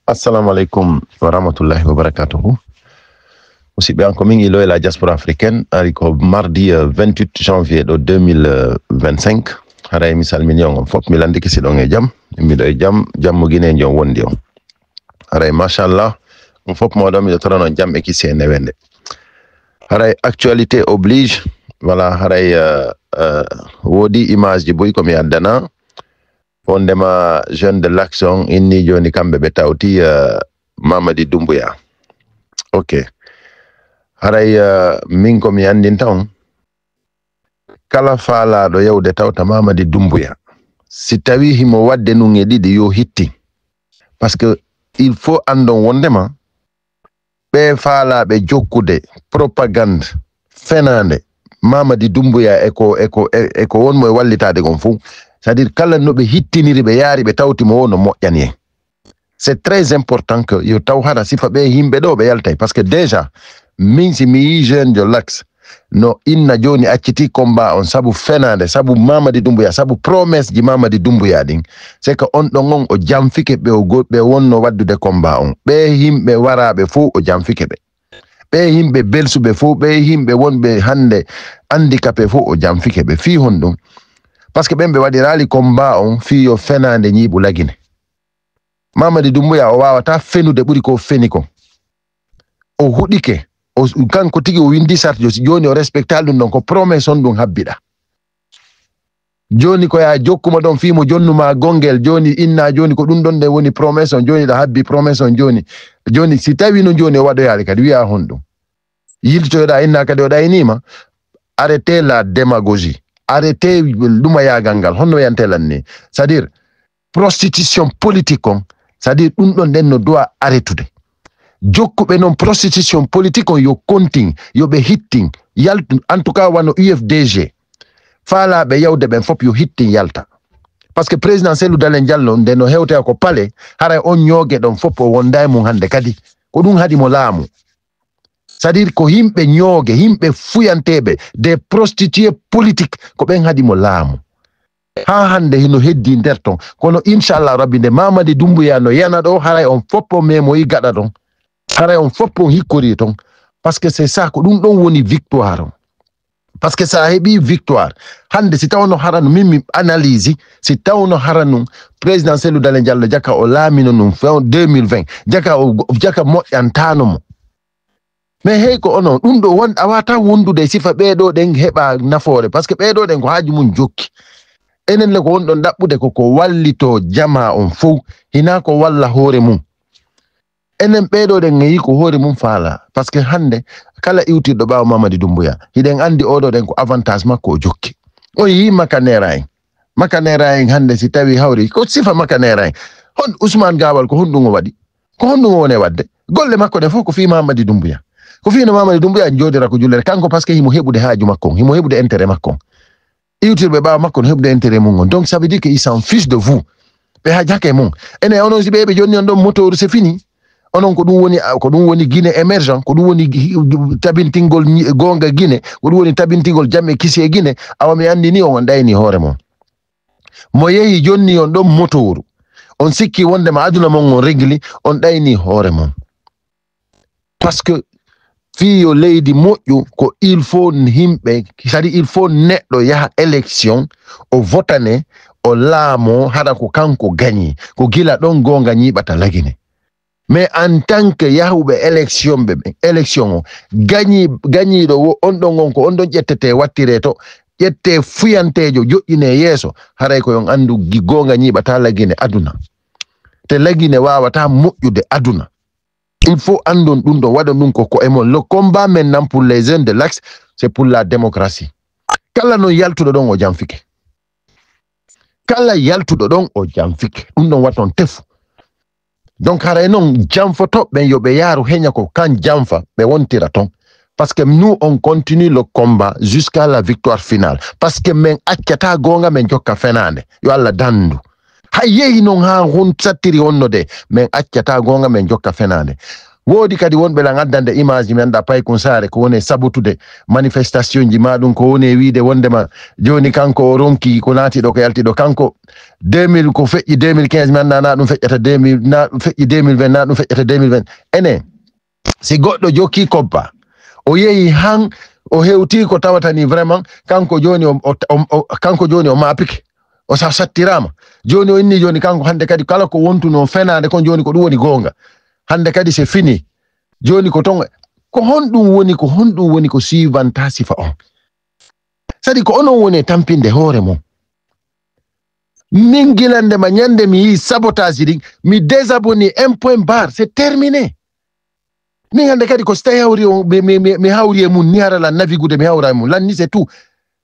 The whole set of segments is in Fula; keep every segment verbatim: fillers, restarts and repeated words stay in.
Assalamu alaikum wa rahmatullahi wa barakatuhu. Musidɓe an, ko min Ilo e la diaspora africaine, ari ko mardi, euh, vingt-huit janvier ɗo deux mille vingt-cinq. Haray mi salmini on, on fof, mi landike si ɗon e jam. Miɗo e jam, jam mo Guinée on wondi on. Haray machallah, on fof moɗon, miɗo torano jam e kisi e newende. Haray actualité oblige, voilà, haray, euh, euh, woodi image ji buy ko mi addana. Wondema jeune de l'action inni joni kamɓe ɓe tawti, euh, Mamadi Doumbouya. Ok. Haray, euh, min ko mi andinta on. Kala faalaɗo yawde tawta Mamadi Doumbouya. Si tawi himo wadde nun e ɗiɗi yo hitti. Parce que il faut andon wondema ɓe faalaɓe jokkude propagande, fenande, Mamadi Doumbouya e ko, e ko, e, e ko won mo e wallitaade kon fof. C'est-à-dire kala no ɓe hittiniri ɓe yaari ɓe tawti mo o no moƴƴani en. C'est très important que yo taw hara sifa ɓe himɓe ɗo ɓe yaltay. Parce que déjà, min si mi yi jeune jo lax, no inna joni acciti combat on sabu fenande, sabu Mamadi Doumbouya, sabu promesse ji Mamadi Doumbouya ɗin. C'est que on ɗon on o jamfike ɓe o go-, ɓe wonno waddude combat on. Ɓe himɓe waraɓe fof o jamfike ɓe. Ɓe himɓe belsuɓe fof, ɓe himɓe wonɓe hande handicapé fof o jamfike ɓe. Fii honɗum? Parce que ɓen ɓe waɗirali combat on fii yo fenande ñiiɓu lagine. Mamadi Doumbouya o wawata fenude ɓuri ko feni kon. O huɗike, o, kanko tigi o windi sarti, joni o respectal ɗum ɗon, ko promesse on ɗum habbiɗa. Joni ko ya jokkuma ɗon fii mo jonnuma gongel, joni inna joni ko ɗum ɗon ɗe woni promesse on, joni ɗa habbi promesse on joni. Joni si tawi no joni o waɗoyaali kadi wiya honɗum? Yiltoyoɗa inna kadi o ɗaynima. Arrêtez la démagogie. Arrêtez ɗumayagal ngal. Honno wiyante lan ni? C'est-à-dire, prostitution politique on, c'est-à-dire ɗum ɗon ɗen no doit arrêtude. Jokkuɓe noon prostitution politique on yo kontin, yo ɓe hittin, yaltu, en tout cas wano U F D G. Faalaɓe yawde ɓen fof yo hittin yalta. Parce que président Cellou Dalein Diallo nde no hewtoya ko palais, haray on ñooge ɗon fof o wonda e mum hande kadi. Ko ɗum haɗi mo laamu. C'est-à-dire ko yimɓe ñooge, yimɓe fuyanteeɓe, des prostituées politiques, ko ɓen haɗi mo laamu. Haa hannde hino heddi nder ton. Kono inchallah rabbi nde Mamadi Doumbouya no yana ɗo, haray on fof on memoyi gaɗa ɗon. Haray on fof on hikkori ton. Parce que c'est ça, ko ɗum ɗon woni victoire on. Parce que sa heɓi victoire, hannde si tawno harano min mi analyse, si tawno haranum président Cellou Dalein Diallo jaka o laamino num fe deux mille vingt, jaka o, jaka moƴƴantano mo. Mais hey ko onon, ɗum ɗo won, a wata wondude e sifa ɓeeɗo ɗen heɓa nafoore, parce que ɓeeɗo ɗen ko haaju mum jokki. Enen le ko wonɗon ɗaɓɓude ko, ko wallito jamaa on fow, hinaa ko walla hoore mum. Enen ɓeeɗo ɗen ngeyi ko hoore mum faala, parce que hannde kala iwtirɗo ɓaawo Mamadi Doumbouya, hiɗen anndi oɗo ɗen ko avantage makko o jokki. On yii makanera en. Makanera en hannde si tawi hawri, ko sifa makanera en. Hon Ousmane Gawal ko honɗum o waɗi? Ko honɗum o woni e waɗde? Golle makko ɗe fof ko fii Mamadi Doumbouya. Ko fii no Mamadi Doumbouya jooɗira ko jullere kanko, parce que himo heɓude haaju makko on, himo heɓude intérêt makko on. Iwtirɓe ɓaawo makko no heɓude intérêt mum on. Donc ça veut dire que il s'en fiche de vous. Ɓe haajake mum. Enen onon si ɓe, ɓe jonni on ɗon motoru, c'est fini. Onon ko ɗum woni, ko ɗum woni Guinée émergent, ko ɗum woni gi-, tabintingol ñi-, goonga Guinée, ko ɗum woni tabintingol jam e kisi e Guinée. Awa mi anndi ni on, on ɗayni hoore mon. Mo yehi jonni on ɗon motoru. On sikki wondema aduna mon on regli, on ɗayni hoore mon. Parce que fii yo leydi moƴƴu, ko il faut yimɓe, c'est-à-dire il faut neɗɗo yaha élection, o votane, o laamo, haɗa ko kanko gañi. Ko gila ɗon goonga ñiiɓata lagine. Mais en tant que yahuɓe élection ɓe, ɓe, élection o, gañi-, gañiiɗo wo on ɗon on, ko on ɗon ƴettete, wattire to, ƴette fuyanteejo, joƴƴine yeeso, haray ko yon anndu gi-, goonga ñiiɓata lagine aduna. Te lagine waawata moƴƴude aduna. Il faut anndon ɗum ɗo, waɗa ɗum ko, ko e mon. Le combat maintenant pour les jeunes de l'axe, c'est pour la démocratie. Kala non yaltuɗo ɗon o janfike. Kala yaltuɗo ɗon o janfike. Ɗum ɗon waton tefu. Donc haray non janfoto ɓen yo ɓe yaaru heña ko kan janfa, ɓe wontira ton. Parce que nous, on continue le combat jusqu'à la victoire finale. Parce que men accata goonga, men jokka fenaande. Yo Allah dandu. Hay yehi non haa hon sattiri honno de, men accata goonga, men jokka fenaande. Woodi kadi wonɓe lan addande image ji men ɗa paykun saare ko woni sabotude manifestation ji ma ɗum ko woni wiide wondema jooni kanko o ronki ko naati ɗo ko yalti ɗo kanko deux mille ko feƴƴi deux mille quinze mi annda na ɗum feƴƴata deux mille na ɗum feƴƴi deux mille vingt na ɗum feƴƴata deux mille vingt enen si goɗɗo jokki kobba o yehi han o hewti ko tawata ni vraiment kanko joni o, o, o, o kanko joni o mapike o sa sattirama joni o inni joni kanko hande kadi kala ko wontuno fenade kon joni ko ɗum woni gonga hande kadi c'est fini joni ko ton ko honɗum woni ko honɗum woni ko suivanta sifa on sadi ko onon woni e tampinde hoore mon min gilande ma ñande mi yi sabotage ɗin mi désabonné un point barre c'est terminé min hande kadi ko so tawi hawri o mi, mi, mi, mi hawri e mum ni hara lan navigude mi hawra e mum lan ni c'est tout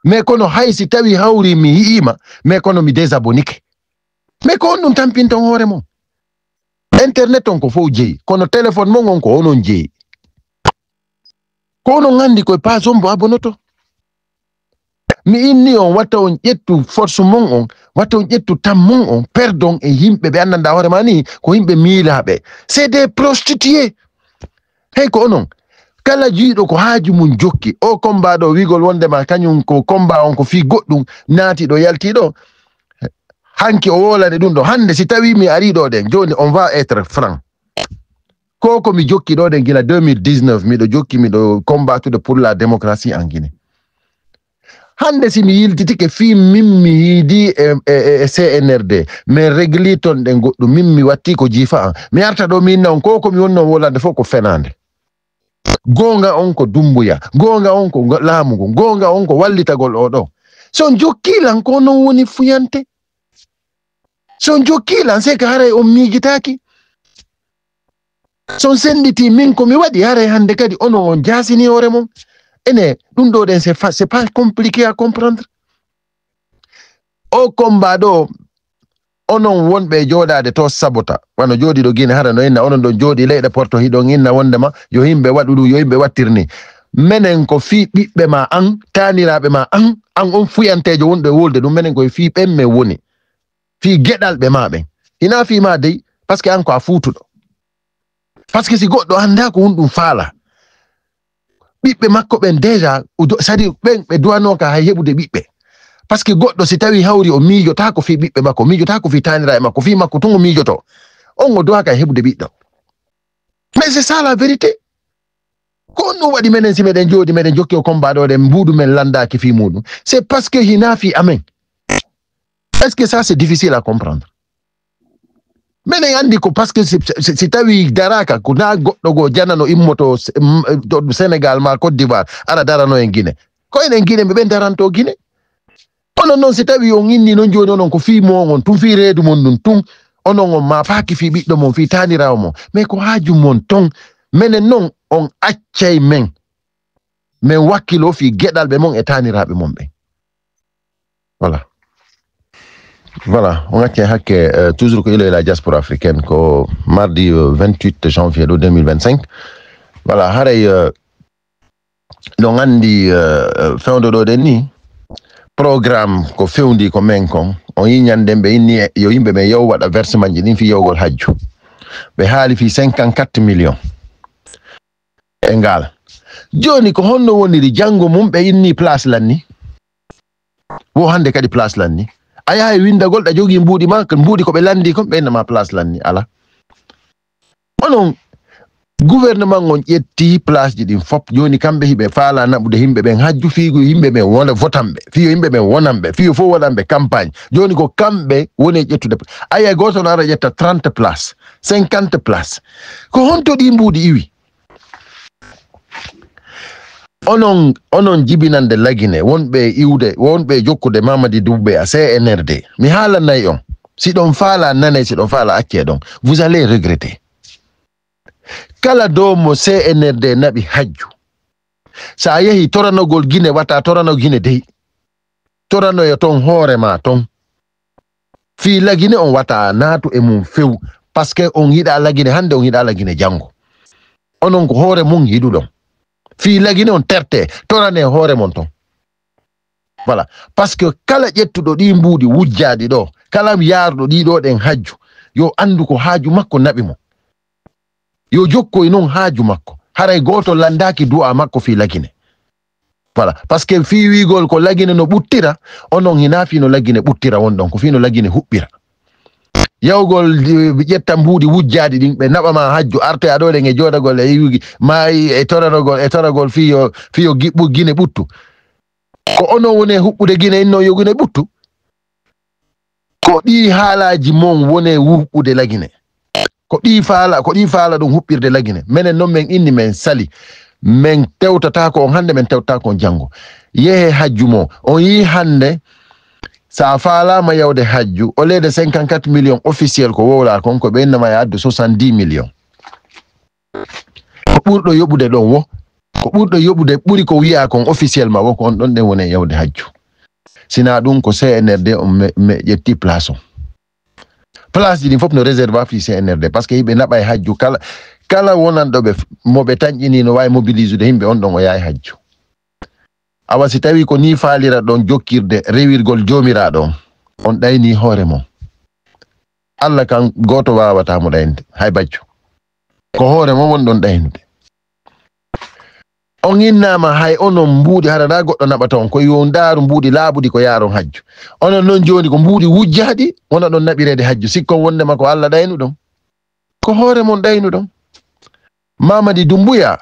mais kono hay si tawi hawri mi yi'ima mais kono mi désabonnike mais ko on ɗum tampinton hoore mon internet on ko fof jeeyi kono téléphone mon on ko onon jeeyi ko onon anndi koye page on mbo abonoto mi inni on watta on ƴettu force mon on watta on ƴettu tam mon on perdon e yimɓe ɓe anndanɗa hoore ma ni ko yimɓe miilaaɓe c'est des prostitués hey ko onon kala jiiɗo ko haaju mum jokki o combat ɗo wiigol wondema kañum ko combat on ko fii goɗɗum naati ɗo yalti ɗo hanki o wolani ɗum ɗo hannde si tawi mi ari ɗo ɗen joni on va être franc ko ko mi jokki ɗo ɗen gila deux mille dix-neuf miɗo jokki miɗo combattude pour la démocratie en Guinée hannde si mi yiltitike fii min mi yiidi e, e, e, e C N R D min regli ton ɗen goɗɗum min mi watti ko jiifa an mi arta ɗo min naw ko ko mi wonno wolande fof ko fenande goonga on ko dumbuya goonga on ko laamu ngu goonga on ko wallitagol o ɗo so jokki lan ko non woni fuyante so jokki lan c'est que haray on miijitaaki son sennditi min ko mi waɗi haray hannde kadi onon on jaasini hoore mon ene ɗum ɗo ɗen c'est fa- c'est pas compliqué à comprendre o combat ɗo onon wonɓe e jooɗaade to sabota wano jooɗiɗo gine hara no inna onon ɗon jooɗi leyɗe porto hiɗon inna wondema yo yimɓe waɗu ɗum yo yimɓe wattir ni menen ko fii ɓiɓɓe ma an taaniraaɓe ma an an on fuyanteejo wonɗo e wolde ɗum menen koye fii ɓen men woni fii geɗalɓe ma ɓen hinaa fii ma dey parce que an ko a fuutuɗo parce que si goɗɗo anndaa ko won ɗum faala ɓiɓɓe makko ɓen déjà c'est-à-dire ɓen ɓe duwanooka hay heɓude ɓiɓɓe parce que goɗɗo si tawi hawri o miijotaako fii ɓiɓɓe makko miijotaako fii taaniraaɓe makko fii makko tun o miijoto on o duwaaka e heɓude ɓiɗɗo mais c'est ça la vérité ko on ɗum waɗi menen si meɗen jooɗi meɗen jokki o combat ɗo ɗen mbuuɗu men lanndaaki fii muɗum c'est parce que hinaa fii amen est-ce que ça c'est difficile à comprendre minen anndi ko parce que si, si, si tawi daraka ko na goɗɗo goo janano immoto to sénégal ma côte d'ivoire ara darano en guine ko enen guine ɓe ɓen daranto guine onon noon si tawi on inni noon jooni onon ko fii mon on tun fii reedu mon ndun tun onon on ma faaki fii ɓiɗɗo mon fii taaniraawo mon mais ko haaju mon ton minen noon on accay men min wakkiloo fii geɗalɓe mon e taaniraaɓe mon ɓen voilà voilà on accay hakke euh, toujours ko ilo e la diaspora africaine ko mardi euh, vingt-huit janvier ɗo deux mille vingt-cinq voilà haray euh, ɗon anndi euh, fewndo ɗo ɗen ni programme ko fewndi ko men kon on yi ñanden ɓe inni yo yimɓe ɓen yow waɗa versement ji ɗin fii yowgol hajju ɓe haali fii cinquante-quatre millions e ngal jooni ko honno woniri janngo mum ɓe inni place lanni wo hannde kadi place lanni a yaha e winndagol ɗa jogii mbuuɗi ma mbuuɗi ko ɓe lanndi kon ɓe innama place lanni ala onon gouvernement on ƴetti place ji ɗin fop jooni kamɓe hiɓe faala naɓude yimɓe ɓen hajju fiigo yimɓe ɓen wona votanɓe fiyo yimɓe ɓen wonanɓe fiyo fof waɗanɓe campagne jooni ko kamɓe woni e ƴettude aya gooto no ara ƴetta trente place cinquante place ko honto ɗi mbuuɗi iwi onon onon jibinande lagine wonɓe iwde wonɓe jokkude mamadi dubbe a cnrd mi haalanay on si ɗon faala nane si ɗon faala accee ɗon vous allez regretter kala doomo cnrd naɓi hajju so a yehi toranogol gine wata torano gine dey toranoyo ton hoore ma ton fii lagine on wata naatu e mum few parce que on yiɗa lagine hannde on yiɗa lagine janngo onon ko hoore mum yiɗuɗon fii lagine on terte torane hoore mon ton voilà parce que kala ƴettuɗo ɗi mbuuɗi wujjaaɗi ɗo kala yaaruɗo ɗiɗo ɗen hajju yo anndu ko haaju makko naɓi mo Yo jokkoy noon haaju makko. Haray gooto lanndaaki du'a makko fii Lagine. Voilà. Parce que fii wiigol ko Lagine no ɓuttira, onon hinaa fii no Lagine ɓuttira won ɗon, ko fii no Lagine huɓɓira. Yawgol, eh, ƴetta mbuuɗi wujjaaɗi ɗin, ɓe naɓa ma hajju, artoya ɗo ɗen e jooɗagol e yiwugi, ma e tororogol, e toragol fii yo, fii yo gi-, ɓu-, Gine ɓuttu. Ko onon woni e huɓɓude Gine, innon yo Gine ɓuttu. Ko ɗii haalaaji mon woni e huɓɓude Lagine. Ko ɗii faala, ko ɗii faala ɗum huɓɓirde Lagine. Menen non men inni men sali. Men tewtataako on hannde, men tewtataako on janngo. Yehe hajju mo. On yii hannde, so a faalaama yawde hajju, au lieu de cinquante-quatre millions officiel ko wowlaa kon, ko ɓe innama e addu soixante-dix millions. Ko ɓurɗo yoɓude ɗon wo, ko ɓurɗo yoɓude ɓuri ko wiyaa kon officiellement wo, ko on ɗon ɗen woni e yawde hajju. Sinaa ɗum ko C N R D on me, me ƴetti place on. Place ji ɗin fof no réserve fii C N R D, parce que hiɓe naɓa e hajju kala, kala wonanɗo ɓe f-, mo ɓe tanƴini no waawi mobiliser de yimɓe on ɗon o yahay hajju. Awa si tawi ko nii faalira ɗon jokkirde rewirgol Joomiraaɗo on, on ɗaynii hoore mon. Alla kan gooto waawataa mo ɗaynude, hay bacco. Ko hoore mon won ɗon ɗaynude. On innaama hay onon mbuuɗi, hara na goɗɗo naɓata on, ko yo on ndaaru mbuuɗi laaɓuɗi ko yaaron hajju. Onon non jooni ko mbuuɗi wujjaaɗi, wona ɗon naɓireede hajju, sikkon wondema ko Alla ɗaynuɗon. Ko hoore mon ɗaynuɗon. Mamadi Dumbuya,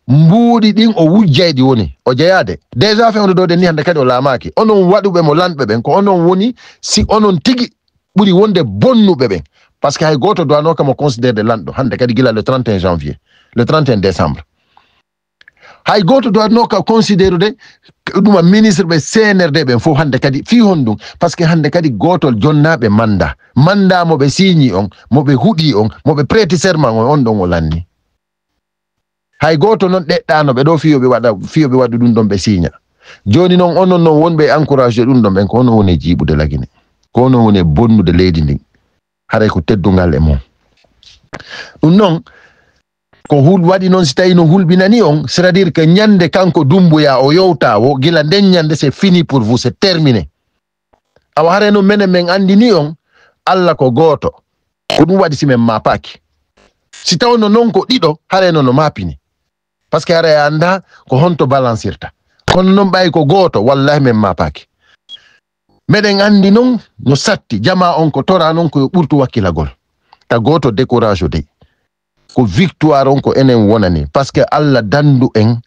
mbuuɗi ɗin o wujjayɗi woni, o jeyaade. Déjà fewndo ɗo ɗen ni hannde kadi o laamaaki. Onon waɗuɓe mo lanɓe ɓen, ko onon woni, si onon tigi ɓuri wonde bonnuɓe ɓen. Parce que hay gooto dowanooka mo considérde lanɗo, hannde kadi gila le trente et un janvier, le trente et un décembre. Hay gooto dowanooka considérude ɗuma ministre ɓe C N R D ɓen fof hannde kadi fii honɗum? Parce que hannde kadi gootol jonnaaɓe manda. Manda mo ɓe siiñi on, mo ɓe huɗi on, mo ɓe prêti serment on, on ɗon o lanni. Hay gooto non ɗeɗɗaano ɓe ɗo fii yo ɓe waɗa, fii yo ɓe waɗu ɗum ɗon ɓe siiña. Jooni non onon non wonɓe e encouragé ɗum ɗon ɓen ko onon woni e jiiɓude Lagine. Ko onon woni e bonnude leydi ndin. Haray ko teddungal e mon. Ɗum non, ko hul-, waɗi noon si tawi no hulɓinani on, c'est-à-dire que ñande kanko Dumbuya o yowta o, gila nden ñande c'est fini pour vous, c'est terminé. Awa hare no menen men andini on, Alla ko gooto. Ko ɗum waɗi si men maapaaki. Si tawno noon ko ɗiɗo, hare no no maapini. Parce que hare a anndaa ko honto balansirta. Kono noon ɓay ko gooto, wallahi men maapaaki. Meɗen anndi noon no satti, jamaa on ko toraa noon ko yo ɓurtu wakkilagol. Ta gooto décourage o dey. Ko victoire on ko enen wonani. Parce que Alla dandu en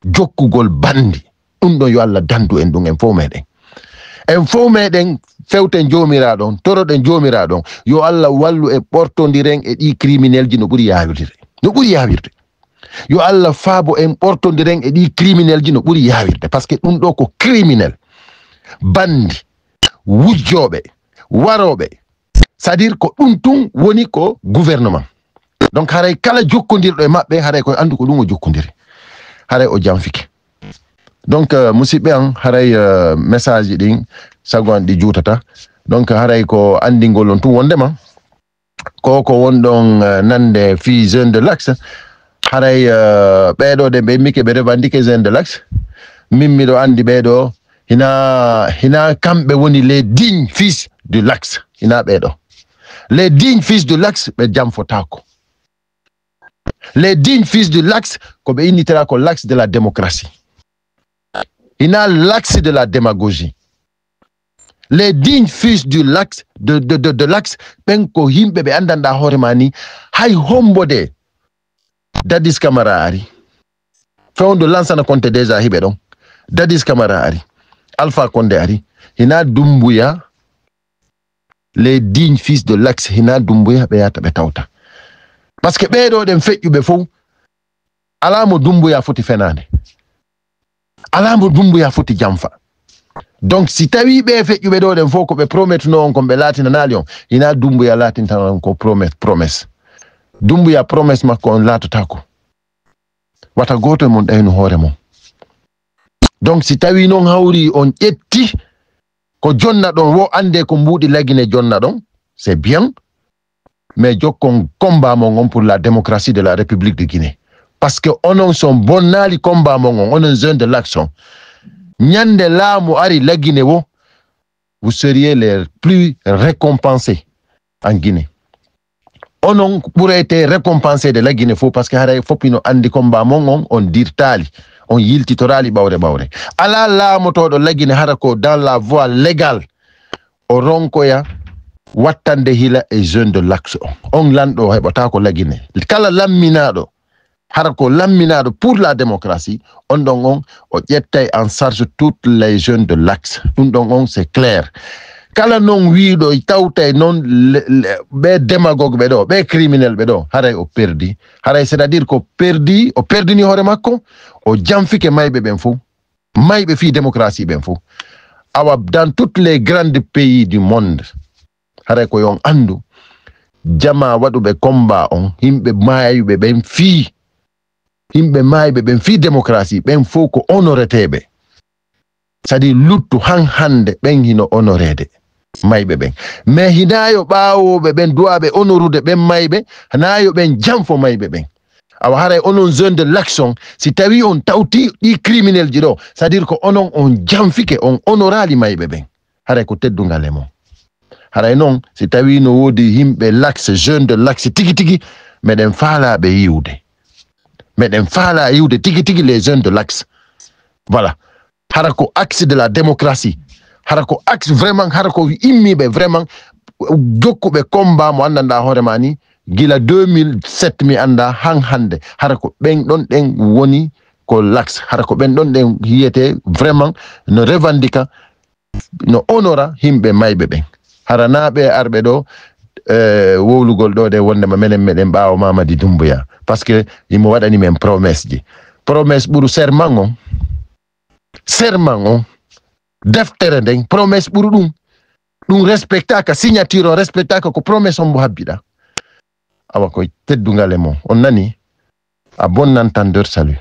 jokkugol bandi. Ɗum ɗon yo Alla dandu en ɗum en fof meɗen. En fof meɗen fewten Joomiraaɗo on, toroɗen Joomiraaɗo on. Yo Alla wallu en ɓortondiren e ɗii criminel ji no ɓuri yaawirde. No ɓuri yaawirde. Yo Alla faabo en ɓortondiren e ɗii criminel ji no ɓuri yaawirde. Parce que ɗum ɗo ko criminel. Bandi, wujjooɓe, warooɓe. C'est-à-dire ko ɗum tun woni ko gouvernement. Donc haray kala jokkondirɗo e maɓɓe, haray koye anndu ko ɗum o jokkondiri. Haray o janfike. Donc, euh, musidɓe an, haray, euh, message ɗin, sago an ɗi juutata. Donc haray ko anndingol on tun wondema, ko ko won ɗon, euh, nande fii Jeunes de l'Axe. Haray, euh, ɓeeɗo ɗen ɓe immike ɓe revendique Jeunes de l'Axe. Min miɗo anndi ɓeeɗo hina, hina kamɓe woni les dignes fils de l'Axe. Hina ɓeeɗo. Les dignes fils de l'Axe ɓe janfotaako. Les dignes fils de l'Axe ko ɓe innitira ko l'Axe de la démocratie. Hina l'Axe de la démagogie. Les dignes fils de l'Axe, de, de, de, de l'Axe, ɓen ko yimɓe ɓe anndanɗaa hoore maa ni, hay hombo de Dadis Camara ari. Fewndo Lansana Konte déjà hiɓe ɗon. Dadis Camara ari. Alpha Condé ari. Hina Dumbuya. Les dignes fils de l'Axe, hina Dumbuya ɓe yahata ɓe tawta. Parce que ɓeeɗo ɗen feƴƴuɓe fof, alaa mo Dumbuya foti fenaande. Alaa mo Dumbuya foti janfa. Donc, si tawi ɓe feƴƴuɓe ɗo ɗen fof ko ɓe promettuno on, kon ɓe laatinanaali on, hina Dumbuya laatintanon on ko promet-, promesse. Dumbuya promesse makko on laatotaako. Wata gooto e mon ɗaynu hoore mon. Donc, si tawi non hawri on ƴetti ko jonna ɗon, wo annde ko mbuuɗi Lagine jonna ɗon, c'est bien. Mais jokkon combat mon on pour la démocratie de la République de Guinée. Parce que onon son bonnaali combat mon on, onon jeune de l'Axe on. Ñande laamu ari Lagine wo, vous seriez les plus récompensés en Guinée. Onon ɓurayte récompensé de la Guinée fof, parce que haray fof ino anndi combat mon on, on dirtaali, on yiltitoraali ɓawre ɓawre. Alaa laamotooɗo la Guinée hara ko dans la voie légale. O ronkoya wattande hila e jeune de l'axe on. On lanɗo heɓotaako la Guinée. Kala lamminaaɗo, hara ko lamminaaɗo pour la démocratie, on ɗon on, o ƴettay en charge toutes les jeunes de l'axe. Ɗum ɗon on, c'est clair. Kala noon wiiɗo tawtay noon le- le- ɓe démagogue ɓe ɗo, ɓe criminel ɓe ɗo, haray o perdi. Haray c'est-à-dire ko perdi, o perdini hoore makko, o janfike mayɓe ɓen fof. Mayɓe fii démocratie ɓen fof. Awa dans toutes les grandes pays du monde, haray ko yon anndu, jama waɗuɓe combat on, yimɓe maayuɓe ɓen fii, yimɓe maayɓe ɓen fii démocratie ɓen fof ko honoreteeɓe. C'est-à-dire luttu han hannde ɓen hino honoreede mayɓe ɓen. Mais hinaa yo ɓaawooɓe ɓen duwaaɓe honorude ɓen mayɓe, hinaa yo ɓen janfo mayɓe ɓen. Awa haray onon jeune de l'axe on, si tawi on tawti ɗi criminel ji ɗo, c'est-à-dire ko onon on janfike, on honoraali mayɓe ɓen. Haray ko teddungal e mon. Haray noon, si tawi no woodi yimɓe l'axe, jeune de l'axe tigi tigi, meɗen faalaa ɓe yiwde. Meɗen faalaa yiwde tigi tigi les jeunes de l'axe. Voilà. Hara ko axe de la démocratie. Hara ko axe vraiment, hara ko immiiɓe vraiment, jokkuɓe combat mo anndanɗaa hoore ma ni, gila deux mille sept mi annda han hannde. Hara ko ɓen ɗon ɗen woni ko l'axe. Hara ko ɓen ɗon ɗen yiyete vraiment no revendiquer, no honora yimɓe mayɓe ɓen. Hara naa ɓe arɓe ɗo, eh, wowlugol ɗo de wondema menen meɗen ɓaawo Mamadi Doumbouya. Parce que imo waɗani men promesse ji. Promesse ɓuru serment on. Serment on. Deftere nden, promesse ɓuru ɗum. Ɗum respectaka, signature on respectaka, ko promesse on mbo habbiɗa. Awa koye teddungal e mon. On nani? À bon entendeur, salut.